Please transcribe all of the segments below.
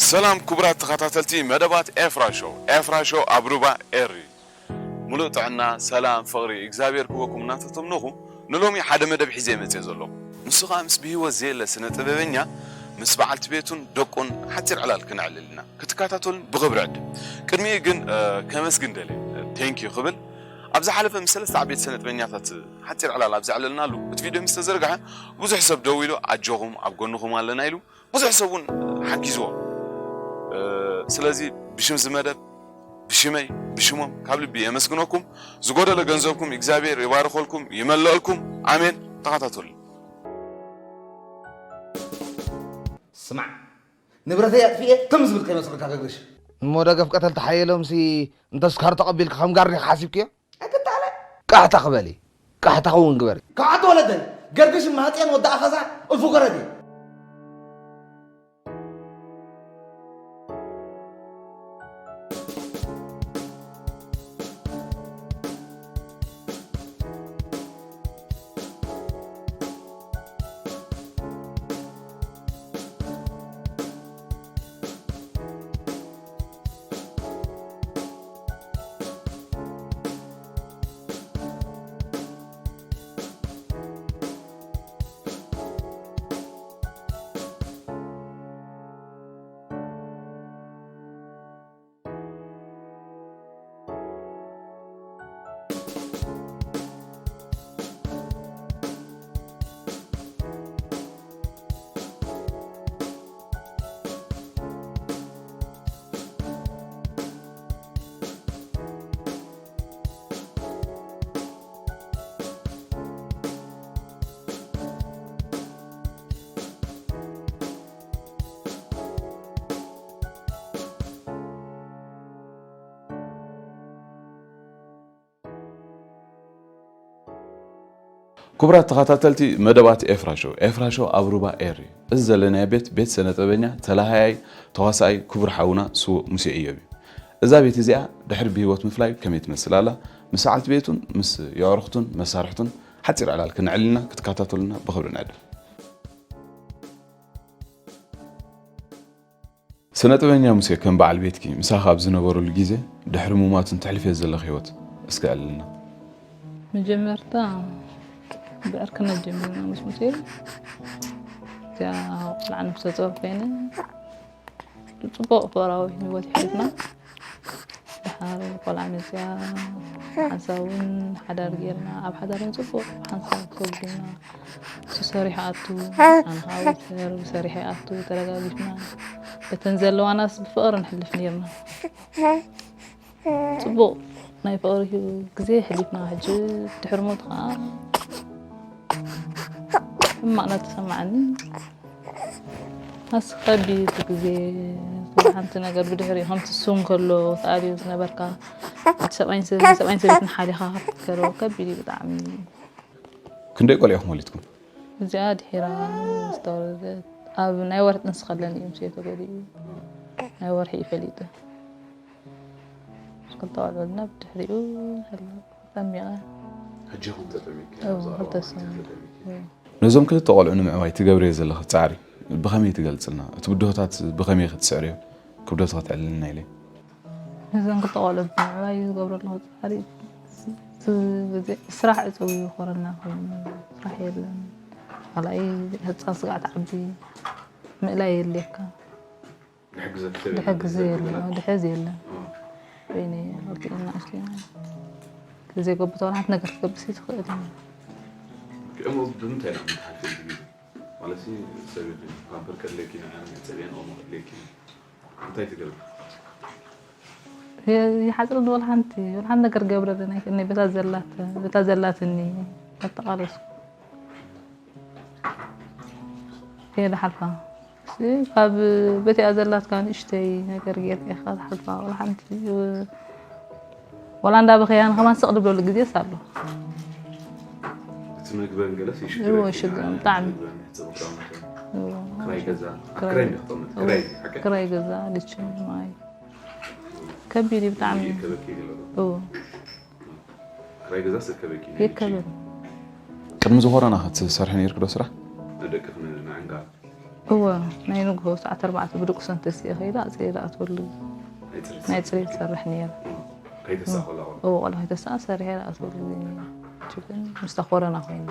ሰላም ክቡራት ተኸታተልቲ መደባት ኤፍራ ሾው። ኤፍራ ሾው ኣብ ሩባ ኤሪ። ሙሉእ ጥዕና፣ ሰላም፣ ፍቕሪ እግዚኣብሔር ክህበኩም እናተተምነኹ፣ ንሎሚ ሓደ መደብ ሒዘ መፅየ ዘለኹ። ንሱ ኸዓ ምስ ብህይወት ዘየለ ስነ ጥበበኛ ምስ በዓልቲ ቤቱን ደቁን ሓፂር ዕላል ክነዕልል ኢና። ክትከታተሉን ብኽብሪ ዕድም። ቅድሚኡ ግን፣ እ፣ ከመስግን ደልየ። ቴንኪዩ ክብል ኣብ ዝሓለፈ ምስ ሰለስተ ዓበይቲ ስነ ጥበበኛታት ሓፂር ዕላል ኣብ ዘዕለልናሉ፣ እቲ ቪድዮ ምስ ተዘርግሐ ብዙሕ ሰብ ደዊሉ ኣጆኹም ኣብ ጎንኹም ኣለና ኢሉ ብዙሕ ሰብ እውን ሓጊዝዎ። እ፣ ስለዚ ብሽም እዚ መደብ፣ ብሽመይ፣ ብሽሞም ካብ ልቢ የመስግነኩም። ዝጎደለ ገንዘብኩም እግዚኣብሔር ይባርኸልኩም፣ ይመልአልኩም። ኣሜን። ተኸታተሉ። ስማዕ፣ ንብረተይ ኣጥፊኤ ትም ዝብል ከይመስለካ ገግሽ። እሞ ደገፍ ቀተልቲ ሓየሎምሲ እንተ ስካር ተቐቢልካ ከም ጋሪ ዲኻ ሓሲብክዮ? ኣይትተኣለ። ቃሕታ ክበሊ፣ ቃሕታ ክውን ግበሪ። ከዓት ወለደይ፣ ገርግሽ ማህጤን ወዲ ኣኸዛ እልፉ ገረድ እዩ። ክቡራት ተኸታተልቲ መደባት ኤፍራ ሾው፣ ኤፍራ ሾው ኣብ ሩባ ኤሪ። እዚ ዘለናዮ ቤት፣ ቤት ስነ ጥበበኛ፣ ተላሃያይ፣ ተዋሳኣይ ክቡር ሓውና ስዉእ ሙሴ እዮብ እዩ። እዛ ቤት እዚኣ ድሕሪ ብህይወት ምፍላዩ ከመይ ትመስል ኣላ፣ ምስ በዓልቲ ቤቱን ምስ የዕሩኽቱን መሳርሕቱን ሓፂር ዕላል ክነዕልልና ክትከታተሉና ብኽብሪ ንዕድም። ስነ ጥበበኛ ሙሴ፣ ከም በዓል ቤትኪ ምሳኺ ኣብ ዝነበረሉ ግዜ ድሕሪ ምሟቱ እንተሕልፍዮ ዘለኺ ህይወት እስከ ኣዕልልና። መጀመርታ ብዕርክነት ጀሚርና ምስ ሙሴ እዚኣ ቆልዓ ነፍሰ ጾር ኮይነ ጽቡቕ ፍቕራዊ ህይወት የሕሊፍና። ደሓር ቆልዓ መፅያ ሓንሳብ እውን ሓዳር ጌርና ኣብ ሓዳር እውን ፅቡቕ ሓንሳብ ከብዱና እሱ ሰሪሑ ኣቱ ኣነ ከዓ ወይተር ብሰሪሐ ኣቱ ተረጋጊፍና በተን ዘለዋናስ ብፍቕሪ ንሕልፍ ኔርና። ፅቡቕ ናይ ፍቕሪ ግዜ ሕሊፍና ሕጂ ድሕሪ ሞት ከዓ ሕማቕ እናተሰማዓኒ ኣስ ከቢድ ግዜ ኩሉ ሓንቲ ነገር ብድሕሪ ከምቲ እሱ እንከሎ ተኣልዩ ዝነበርካ እቲ ሰብኣይን ሰበይትን ሓሊኻ ክትከሎ ከቢድ እዩ ብጣዕሚ። ክንደይ ቆልዑ ኢኹም ወሊድኩም? እዚኣ ድሒራ ዝተወለደት ኣብ ናይ ወርሒ ጥንሲ ከለኒ እዩ ምስ ተጎዲኡ ናይ ወርሒ እዩ ፈሊጡ። ክልተ ቆልዑ ወልና ብድሕሪኡ ጠሚቐ። ሕጂ ኢኹም ተጠሚቅኪ? እዎ፣ ክልተ ሰሙን። ነዞም ክልተ ቆልዑ ንምዕባይ ትገብርዮ ዘለኺ ፃዕሪ ብኸመይ ትገልፅልና? እቲ ብድሆታት ብኸመይ ክትስዕርዮ ክብደቱ ከተዕልልና ኢለ። ነዞም ክልተ ቆልዑ ብምዕባይ ዝገብሮ ኣለኹ ፃዕሪ እቲ ግዜ ስራሕ ዕፅው እዩ ኮረና ኮይኑ ስራሕ የለን። ካልኣይ ህፃን ስጋዕ ትዓቢ ምእላይ የድልየካ። ድሕግዘኪ ሰብ ድሕግዝ የለን? የለን፣ ድሕዝ የለን። በይነይ ወዲኤ ንኣሽቱ ኢና። ዘይገብቶ ወላ ሓንቲ ነገር ክትገብርሲ ትኽእል እያ። እሞ ብምንታይ ኢና ምትሓልፊ እዚ ግዜ? ማለት ሲ ሰብ ይኹን ፓምፐር ከድለኪ፣ ንዓን መሕፀቢያን ኦሞ ከድለኪ፣ እንታይ ትገብሪ? ይሓፅረኒ ወላ ሓንቲ፣ ወላ ሓንቲ ነገር ገብረለና ኣይክእልኒ። በታ ዘላት-፣ በታ ዘላትኒ ኣጠቓለስኩ። እየ ዝሓልፋ። እሺ፣ ካብ በቲኣ ዘላትካ ንእሽተይ ነገር ጌርካ ኢኻ ትሓልፋ። ወላ ሓንቲ፣ ወላ እንዳበኸያ ንኸማን ስቕ ድብለሉ ግዜስ ኣሎ። እቲ መግበን ገለስ እዎ፣ ይሽግር፣ ብጣዕሚ። መግበን፣ ሕፅብ ክዳውንቲ፣ እዎ። ክራይ ገዛ፣ ኣብ ክራይ፣ ክራይ እንዲኽጠመት፣ እዎ። ክራይ፣ ሓቂ። ክራይ ገዛ፣ ልችን፣ ማይ። ከቢድ እዩ ብጣዕሚ። ይእከበኪ ይብለሉ። እዎ። ክራይ ገዛ ስእከበኪ። ይከበድ። ቅድሚ እዚ ኮሮና ክትሰርሒ ነይርኪ ዶ ስራሕ? ንደቅኺ ንዕንጋል እወ፣ ናይ ንግሆ ሰዓት ኣርባዕተ ብድቁሰን ተሲኤ ከይደ ኣፅርየ ዝኣትወሉ ናይ ፅሬት ዝሰርሕ ነይረ። እዎ፣ ቆልዓ ከይተስኣ ሰሪሐ ዝኣትወሉ ችግር ምስታ ኮረና ኮይኑ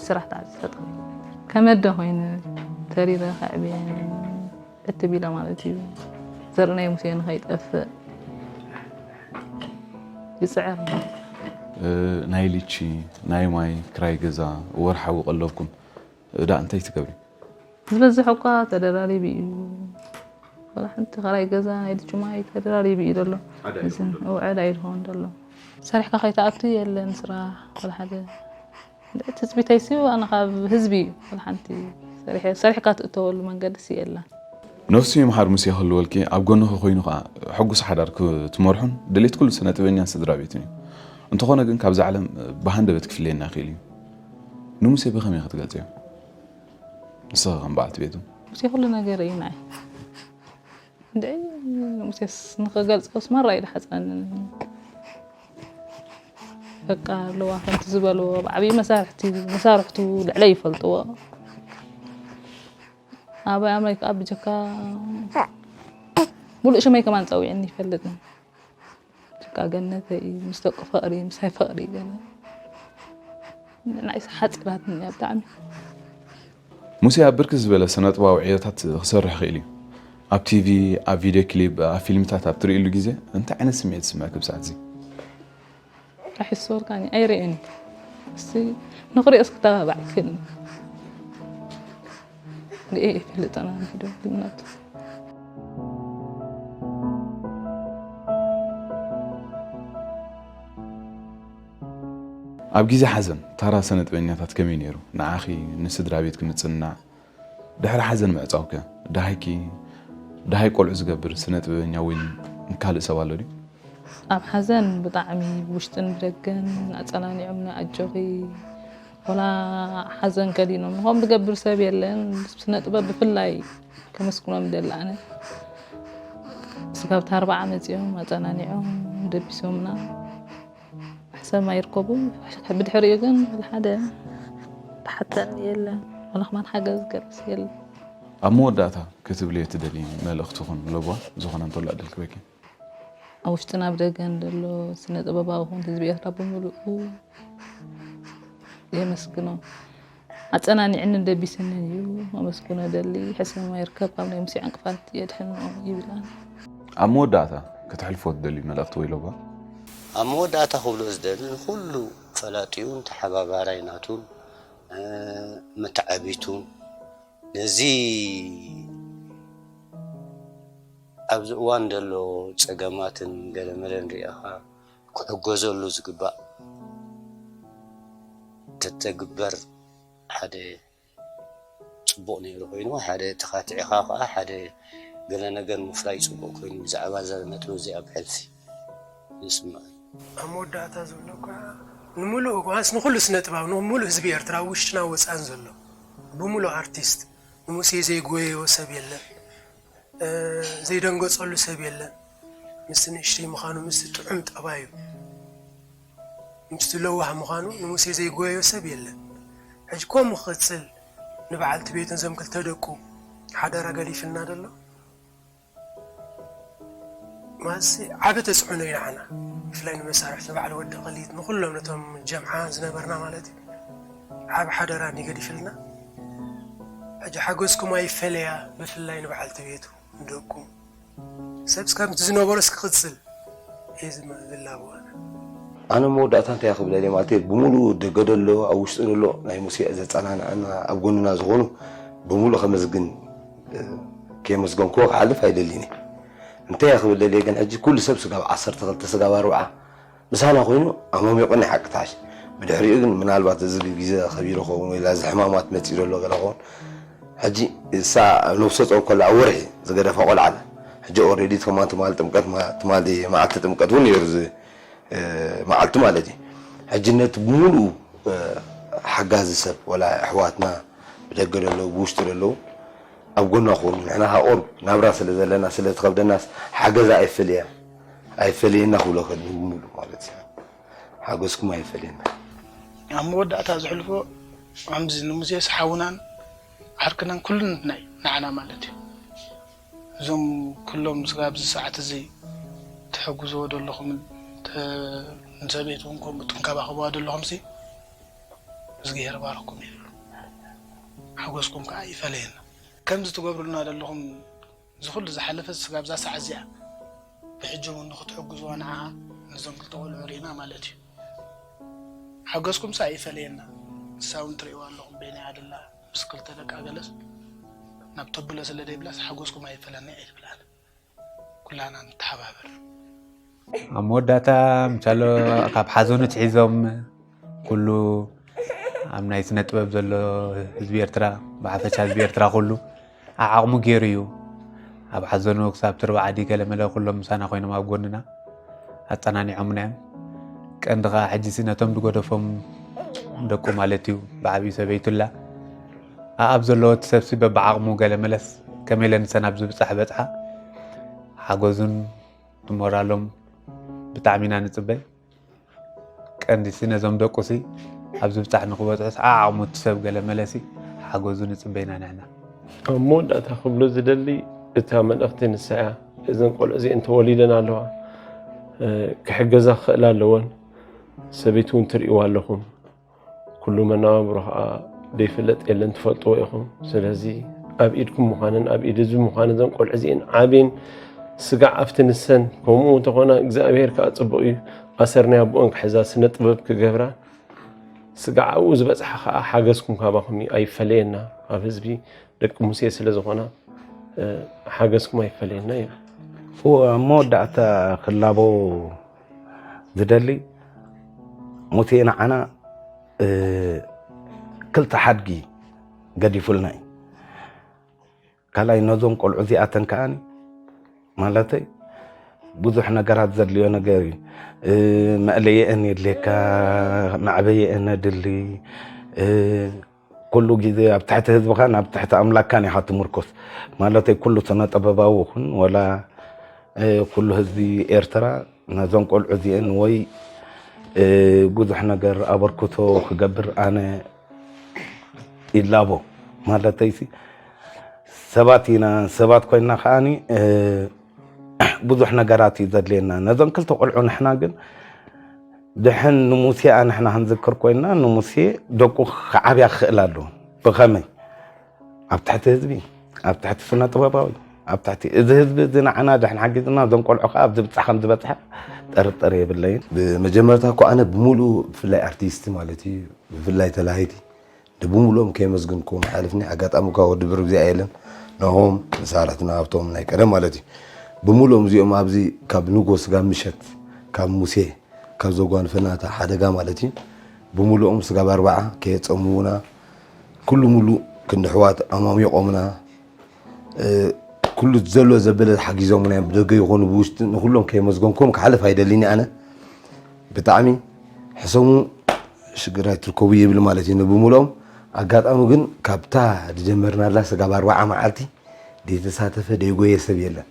ስራሕ ተዓፂ ተጠቒሙ ከመደ ኮይኑ ተሪረ ከዕብየን ዕትብ ኢለ ማለት እዩ። ዘርኢ ናይ ሙሴ ንኸይጠፍእ ይፅዕር። ናይ ሊቺ፣ ናይ ማይ ክራይ ገዛ፣ ወርሓዊ ቀለብኩም እዳ እንታይ ትገብሪ? ዝበዝሕ እኳ ተደራሪቡ እዩ። ወላ ሓንቲ ክራይ ገዛ ናይ ሊቺ ማይ ተደራሪቡ እዩ ዘሎ። እወ ዕዳ እዩ ዝኸውን ዘሎ። ሰሪሕካ ከይትኣቱ የለን ስራሕ ወላ ሓደ። ትፅቢተይሲ ኣነ ካብ ህዝቢ እዩ። ወላ ሓንቲ ሰሪሐ- ሰሪሕካ ትእተወሉ መንገዲ ሲ የለን። ነፍሱ ይምሓር ሙሴ ክህልወልኪ ኣብ ጎንኺ ኮይኑ ከዓ ሕጉስ ሓዳር ክትመርሑን ድሌት ኩሉ ስነ ጥበበኛን ስድራ ቤትን እዩ። እንተኾነ ግን ካብዛ ዓለም ብሃንደበት ክፍለየና ይኽእል እዩ። ንሙሴ ብኸመይ ክትገልፅዮ? ንስኺ ከም በዓልቲ ቤቱ። ሙሴ ኩሉ ነገር እዩ ንዓይ። እንድዒ ሙሴስ ንኽገልፆስ ማራ እዩ ዝሓፅረኒ። በቃ ኣለዋ ከምቲ ዝበልዎ ብዓብዪ መሳርሕቲ መሳርሕቱ ልዕለይ ይፈልጥዎ። ኣባይ ኣምራይ ከዓ ብጀካ ሙሉእ ሽመይ ከማን ፀዊዕኒ ይፈልጥ። ጀካ ገነተይ ምስ ደቁ ፍቅሪ ምሳይ ፍቅሪ ገለ ንዓይ ሓፂራትኒ እያ ብጣዕሚ። ሙሴ ኣብ ብርክት ዝበለ ስነጥበባዊ ዕዮታት ክሰርሕ ይኽእል እዩ። ኣብ ቲቪ፣ ኣብ ቪድዮ ክሊፕ፣ ኣብ ፊልምታት ኣብ ትርእይሉ ግዜ እንታይ ዓይነት ስምዒት ዝስምዐኪ ብሰዓት እዚ? ራሒሱ ወርቃኒ ኣይርእን እዩ። እስቲ ንኽሪኦ እስክተባባዕ ክእል ርእየ ይፈልጠና ንሕዶ ልምነቱ። ኣብ ግዜ ሓዘን ታራ ሰነጥበኛታት ከመይ ነይሩ? ንዓኺ፣ ንስድራ ቤትኪ ምጽንናዕ፣ ድሕሪ ሓዘን ምዕጻውከ? ደሃይኪ፣ ደሃይ ቆልዑ ዝገብር ስነ ጥበበኛ ወይ ካልእ ሰብ ኣሎ ድዩ? ኣብ ሓዘን ብጣዕሚ ብውሽጥን ብደገን ኣጸናኒዖምና ኣጆኺ ወላ ሓዘን ከዲኖም ንኸም ዝገብር ሰብ የለን። ስነ ጥበብ ብፍላይ ከመስግኖም ይደሊ ኣነ። ስጋብ ታርባዓ መጺኦም ኣጸናኒዖም ደቢሶምና። ሕሰም ኣይርከቡ። ብድሕሪኡ ግን ወላ ሓደ ተሓተኒ የለን። ወላ ከማን ሓገዝ ገርስ የለን። ኣብ መወዳእታ ክትብልዮ ትደሊ መልእኽቲ ኹን ለቧ ዝኾነ እንተሎ ዕድል ክበኪ። ኣብ ውሽጥን ኣብ ደገን ዘሎ ስነ ጥበባዊ ኹን ህዝቢ ኤርትራ ብምሉኡ የመስግኖ። ኣጸናኒዕንን ደቢስንን እዩ። ኣመስግኖ ደሊ ሕሰም ኣይርከብ ካብ ናይ ሙሴ ዕንቅፋት የድሕኖ ይብል ኣነ። ኣብ መወዳእታ ከተሕልፎ ትደልዩ መልእኽቲ ወይ ለባ? ኣብ መወዳእታ ክብሎ ዝደሊ ንኹሉ ፈላጢኡን ተሓባባራይ ናቱን መተዓቢቱን ነዚ ኣብዚ እዋን ዘሎ ጸገማትን ገለመለን ሪእኻ ክሕገዘሉ ዝግባእ ተተግበር ሓደ ጽቡቕ ነይሩ ኮይኑ ሓደ ተኻትዒኻ ከዓ ሓደ ገለ ነገር ምፍላይ ጽቡቕ ኮይኑ ብዛዕባ እዛ ነጥቢ እዚኣ ብሕልፊ ይስምዐኒ። ኣብ መወዳእታ ዘሎ ከዓ ንምሉእ እዋንስ ንኩሉ ስነ ጥባብ ንምሉእ ህዝቢ ኤርትራ ኣብ ውሽጥና ወፃን ዘሎ ብምሉእ ኣርቲስት ንሙሴ ዘይጎየዮ ሰብ የለን። ዘይደንገጸሉ ሰብ የለን። ምስቲ ንእሽተይ ምዃኑ፣ ምስቲ ጥዑም ጠባዩ፣ ምስቲ ለዋህ ምዃኑ ንሙሴ ዘይጎየዮ ሰብ የለን። ሕጂ ከምኡ ክቕጽል ንበዓልቲ ቤቱን እዞም ክልተ ደቁ ሓደራ ገዲፍልና ደሎ ማለትሲ ዓቢ ተጽዕኖ እዩ ንዓና። ብፍላይ ንመሳርሕቲ ንበዓል ወዲ ኸሊት ንኹሎም ነቶም ጀምዓ ዝነበርና ማለት እዩ። ዓቢ ሓደራ እንድዩ ገዲፍልና። ሕጂ ሓገዝኩም ኣይፈለያ ብፍላይ ንበዓልቲ ቤቱ። ንደቁ ሰብ እስካብ ዝነበሮስ ክቕጽል እየ ዝላቦ ኣነ። ኣነ መወዳእታ እንታይ ክብለል ማለት ብሙሉኡ ደገ ደሎ ኣብ ውሽጢ ደሎ ናይ ሙሴ ዘጸናንዐና ኣብ ጎንና ዝኾኑ ብሙሉእ ከመስግን ከየመስገንክዎ ክሓልፍ ኣይደልን እየ። እንታይ ክብለል ግን ሕጂ ኩሉ ሰብ ስጋብ ዓሰርተ ክልተ ስጋብ ኣርብዓ ምሳና ኮይኑ ኣሞሚቑ ናይ ሓቂ ተሓሽ ብድሕሪኡ ግን ምናልባት እዚ ግዜ ከቢሩ ኸውን ወይ እዚ ሕማማት መፂኡ ዘሎ ገለ ኸውን ሕጂ እሳ ነብሰ ፆር ከላ ኣብ ወርሒ ዝገደፋ ቆልዓ ኣላ ሕጂ ኦሬዲ ከማን ትማል ጥምቀት ትማል መዓልቲ ጥምቀት እውን ነይሩ እዚ መዓልቲ ማለት እዩ ሕጂ ነቲ ብሙሉኡ ሓጋዚ ሰብ ወላ ኣሕዋትና ብደገ ዘለዉ ብውሽጢ ዘለዉ ኣብ ጎና ክኾኑ ንሕና ሃቆር ናብራ ስለ ዘለና ስለ ትኸብደናስ ሓገዛ ኣይፈልያ ኣይፈለየና ክብሎ ከድኒ ብምሉ ማለት እዩ ሓገዝኩም ኣይፈለየና ኣብ መወዳእታ ዝሕልፎ ከምዚ ንሙሴስ ሓውናን ዓርክናን ኩሉን ናይ ንዓና ማለት እዩ። እዞም ኩሎም ስጋብ ኣብዚ ሰዓት እዚ ትሕግዝዎ ዘለኹም፣ ተ-፣ ንሰበይቲ እውን ከምኡ ትንከባኸብዋ ዘለኹም ሲ እግዚኣብሔር ባርኩም ይብሉ። ሓጎስኩም ከዓ ይፈለየና። ከምዚ ትገብሩልና ዘለኹም፣ እዚ ኩሉ ዝሓለፈ ስጋብ እዛ ሰዓት እዚኣ ብሕጂ እውን ንክትሕግዝዋ ንዓኣ፣ ነዞም ክልተ ቆልዑ ርኢና ማለት እዩ። ሓገዝኩም ሳ ይፈለየና። ንሳ እውን ትርእይዋ ኣለኹም፣ በይና እያ ደላ፣ ምስ ክልተ ደቃ ገለስ ናብ ተብሎ ስለ ደይብላስ ሓጎስኩም ኣይፈለና እየ ዝብል ኣነ። ኩላና ንተሓባበር። ኣብ መወዳእታ ምቻሎ ካብ ሓዘኑ ትሒዞም ኩሉ ኣብ ናይ ስነ ጥበብ ዘሎ ህዝቢ ኤርትራ፣ ብሓፈሻ ህዝቢ ኤርትራ ኩሉ ዓዓቕሙ ገይሩ እዩ። ኣብ ሓዘኑ ክሳብ ትርባ ዓዲ ገለመለ ኩሎም ምሳና ኮይኖም ኣብ ጎንና ኣጸናኒዖምና እዮም። ቀንዲ ኸኣ ሕጂ ሲ ነቶም ዝገደፎም ደቁ ማለት እዩ፣ ብዓብዩ ሰበይቱላ ኣኣብ ዘለዎ እቲ ሰብሲ በብዓቕሙ ገለመለስ ከመይ ኢለ ንሰን ኣብ ዝብጻሕ በጽሓ ሓገዙን ሞራሎም ብጣዕሚ ኢና ንጽበይ። ቀንዲሲ ነዞም ደቁሲ ኣብ ዝብጻሕ ንክበጽሑስ ዓዓቕሙ እቲ ሰብ ገለመለሲ ሓገዙ ንጽበይና ንሕና። ኣብ መወዳእታ ክብሎ ዝደሊ እታ መልእኽቲ ንሳ እያ። እዘን ቆልዑ እዚአን ተወሊደን ኣለዋ። እ፣ ክሕገዛ ክኽእላ ኣለወን። ሰበይቲ እውን ትርእይዋ ኣለኹም። ኩሉ መነባብሮ ኸዓ ዘይፍለጥ የለን፣ ትፈልጥዎ ኢኹም። ስለዚ ኣብ ኢድኩም ምዃነን ኣብ ኢድ ህዝቢ ምዃነን እዘን ቆልዑ እዚአን ዓብየን ስጋዕ ኣብቲ ንሰን ከምኡ እንተኾና እግዚኣብሔር ከኣ ጽቡቕ እዩ። ኣሰር ናይ ኣቦኦን ክሕዛ ስነ ጥበብ ክገብራ ስጋዕ ኣብኡ ዝበጽሓ ከኣ ሓገዝኩም ካባኹም እዩ፣ ኣይፈለየና። ኣብ ህዝቢ ደቂ ሙሴ ስለ ዝኾና፣ እ፣ ሓገዝኩም ኣይፈለየና እዩ። እወ፣ ኣብ መወዳእታ ክላቦ ዝደሊ ሙሴ ንዓና፣ እ፣ ክልተ ሓድጊ ገዲፉልና እዩ። ካልኣይ ነዞም ቆልዑ እዚኣተን ከኣኒ ማለተይ ብዙሕ ነገራት ዘድልዮ ነገር እዩ። እ፣ መእለየአን የድልየካ፣ መዕበየአን ኣድሊ። እ፣ ኩሉ ግዜ ኣብ ትሕቲ ህዝብኻን ኣብ ትሕቲ ኣምላክካን ኢኻ ትምርኮስ። ማለተይ ኩሉ ስነ ጥበባዊ ይኹን ወላ፣ እ፣ ኩሉ ህዝቢ ኤርትራ ነዞም ቆልዑ እዚአን ወይ፣ እ፣ ብዙሕ ነገር ኣበርክቶ ክገብር ኣነ ይላቦ። ማለተይሲ ሰባት ኢና፣ ሰባት ኮይንና ከኣኒ፣ እ፣ ብዙሕ ነገራት እዩ ዘድልየና። ነዞም ክልተ ቆልዑ ንሕና ግን ድሕን ንሙሴ ንሕና ክንዝክር ኮይንና፣ ንሙሴ ደቁ ክዓብያ ክኽእል ኣለዎ። ብኸመይ? ኣብ ትሕቲ ህዝቢ፣ ኣብ ትሕቲ ስነ ጥበባዊ፣ ኣብ ትሕቲ እዚ ህዝቢ እዚ ንዓና ድሕን ሓጊዝና፣ እዞም ቆልዑ ከኣ ኣብዚ ብጻሕ ከም ዝበጽሐ ጥርጥር የብለይን። ብመጀመርታ እኮ ኣነ ብምሉኡ ብፍላይ ኣርቲስት ማለት እዩ፣ ብፍላይ ተላሃይቲ ንብምሉኦም ከየመስግንኩም ሓልፍኒ። ኣጋጣሚ እኳ ወዲ ብር እግዚኣብሔር የለን፣ ንዕኦም ንሳራሕትና ሃብቶም ናይ ቀደም ማለት እዩ። ብምሉኦም እዚኦም ኣብዚ ካብ ንጎ ስጋብ ምሸት ካብ ሙሴ ካብ ዘጓንፈና እታ ሓደጋ ማለት እዩ። ብምሉኦም ስጋብ ኣርባዓ ከየጸምዉና ኩሉ ሙሉእ ክንዲ ኣሕዋት ኣማሚቖምና፣ እ፣ ኩሉ ዘሎ ዘበለ ሓጊዞምና እዮም። ብደገ ይኹኑ ብውሽጢ ንኹሎም ከየመስገንኩም ክሓልፍ ኣይደልን ኣነ። ብጣዕሚ ሕሰሙ ሽግር ኣይትርከቡ ይብል ማለት እዩ ንብምሉኦም። ኣጋጣሚ ግን ካብታ ዝጀመርናላ ስጋብ ኣርባዓ መዓልቲ ዘይተሳተፈ ዘይጎየ ሰብ የለን።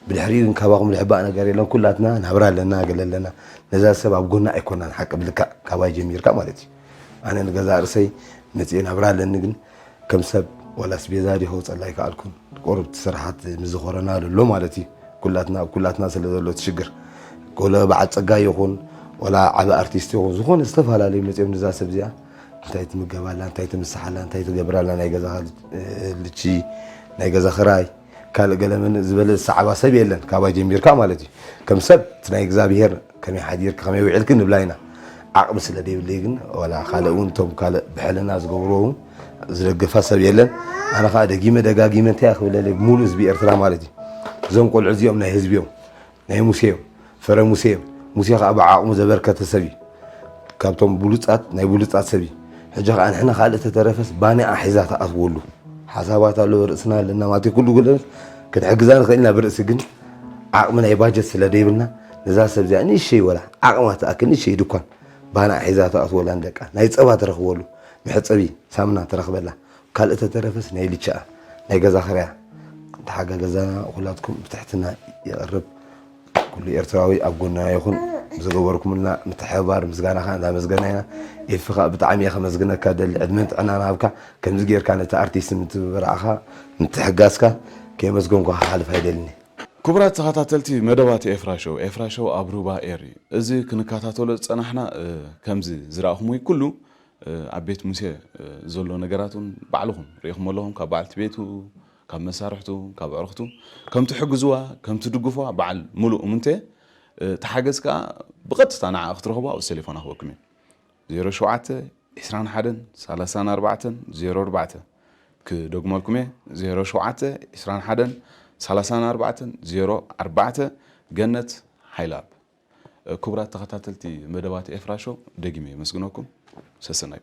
ብድሕሪኡ ግን ካባኹም ዝሕባእ ነገር የለን። ኩላትና ናብራ ኣለና፣ ገለ ኣለና። ነዛ ሰብ ኣብ ጎና ኣይኮናን፣ ሓቂ ብልክዕ ካባይ ጀሚርካ ማለት እዩ። ኣነ ንገዛእ ርእሰይ መጽኤ ናብራ ኣለኒ፣ ግን ከም ሰብ ዋላ ኣስቤዛ ድየ ከውጸላ ኣይከኣልኩን። ቁሩብ እቲ ስራሓት ምስ ዝኾረና ዘሎ ማለት እዩ። ኩላትና ኣብ ኩላትና ስለ ዘሎ እቲ ሽግር። ገለ በዓል ጸጋ ይኹን ዋላ ዓቢ ኣርቲስት ይኹን ዝኾነ ዝተፈላለዩ መጽኦም ነዛ ሰብ እዚኣ እንታይ ትምገባላ፣ እንታይ ትምስሓላ፣ እንታይ ትገብራላ ናይ ገዛኻ ልቺ፣ ናይ ገዛ ክራይ፣ ካልእ ገለ ምን ዝበለ ዝሰዓባ ሰብ የለን፣ ካባይ ጀሚርካ ማለት እዩ። ከም ሰብ እቲ ናይ እግዚኣብሄር ከመይ ሓዲርኪ፣ ከመይ ውዒልኪ ንብላ ኢና። ዓቕሚ ስለ ደይብለይ ግን፣ ዋላ ካልእ እውን እቶም ካልእ ብሕልና ዝገብርዎ እውን ዝደግፋ ሰብ የለን። ኣነ ኸዓ ደጊመ ደጋጊመ እንታይ እየ ክብለለይ፣ ብምሉእ ህዝቢ ኤርትራ ማለት እዩ። እዞም ቆልዑ እዚኦም ናይ ህዝቢ እዮም። ናይ ሙሴ እዮም፣ ፍረ ሙሴ እዮም። ሙሴ ኸዓ ብዓቕሙ ዘበርከተ ሰብ እዩ። ካብቶም ብሉጻት፣ ናይ ብሉጻት ሰብ እዩ። ሕጂ ኸዓ ንሕና ካልእ ተተረፈስ ባንኣ ሒዛ ትኣትወሉ። ሓሳባት ኣሎ፣ ርእስና ኣለና ማለት እዩ። ኩሉ ጉዳይ ክንሕግዛ ንኽእል ኢና ብርእሲ፣ ግን ዓቕሚ ናይ ባጀት ስለ ደይብልና፣ ነዛ ሰብ እዚኣ ንእሽተይ ወላ ዓቕማ ትኣክል ንእሽተይ ድኳን ባንኣ ሒዛ ትኣትወላ ንደቃ። ናይ ጸባ ትረኽበሉ፣ መሕጸቢ ሳሙና ትረኽበላ። ካልእ ተተረፈስ ናይ ልችኣ፣ ናይ ገዛ ኽርያ፣ ተሓጋገዛና ኩላትኩም ብትሕትና ይቐርብ። ኩሉ ኤርትራዊ ኣብ ጎንና ይኹን። ዝገበርኩምልና ምትሕብባር ምስጋናኻ እንዳመስገና ኢና። ኤፊ ኸኣ ብጣዕሚ እየ ከመስግነካ ደሊ፣ ዕድመን ጥዕናን ሃብካ። ከምዚ ጌርካ ነቲ ኣርቲስት ምትብብራዕኻ ምትሕጋዝካ ከየመስገንኩ ክሓልፍ ኣይደልን። ክቡራት ተኸታተልቲ መደባት ኤፍራ ሾው፣ ኤፍራ ሾው ኣብ ሩባ ኤር እዩ። እዚ ክንከታተሎ ዝጸናሕና፣ እ፣ ከምዚ ዝረኣኹምዎ ኩሉ፣ እ፣ ኣብ ቤት ሙሴ፣ እ፣ ዘሎ ነገራት እውን ባዕልኹም ርኢኹም ኣለኹም። ካብ በዓልቲ ቤቱ፣ ካብ መሳርሕቱ፣ ካብ ኣዕሩኽቱ ከም ትሕግዝዋ፣ ከም ትድግፍዋ በዓል ሙሉእ እምንቶ እየ። እ፣ ተሓገዝ ከኣ ብቐጥታ ንዓ ክትረኽቡ ኣብኡ ቴሌፎን ኣኽበኩም እዩ። ዜሮ ሸውዓተ ዕስራን ሓደን ሰላሳን ኣርባዕተን ዜሮ ኣርባዕተ። ክደግመልኩም እየ፣ ዜሮ ሸውዓተ ዕስራን ሓደን ሰላሳን ኣርባዕተን ዜሮ ኣርባዕተ። ገነት ሓይላብ። ክቡራት ተኸታተልቲ መደባት ኤፍራ ሾው፣ ደጊመ የመስግነኩም። ሰሰናዩ።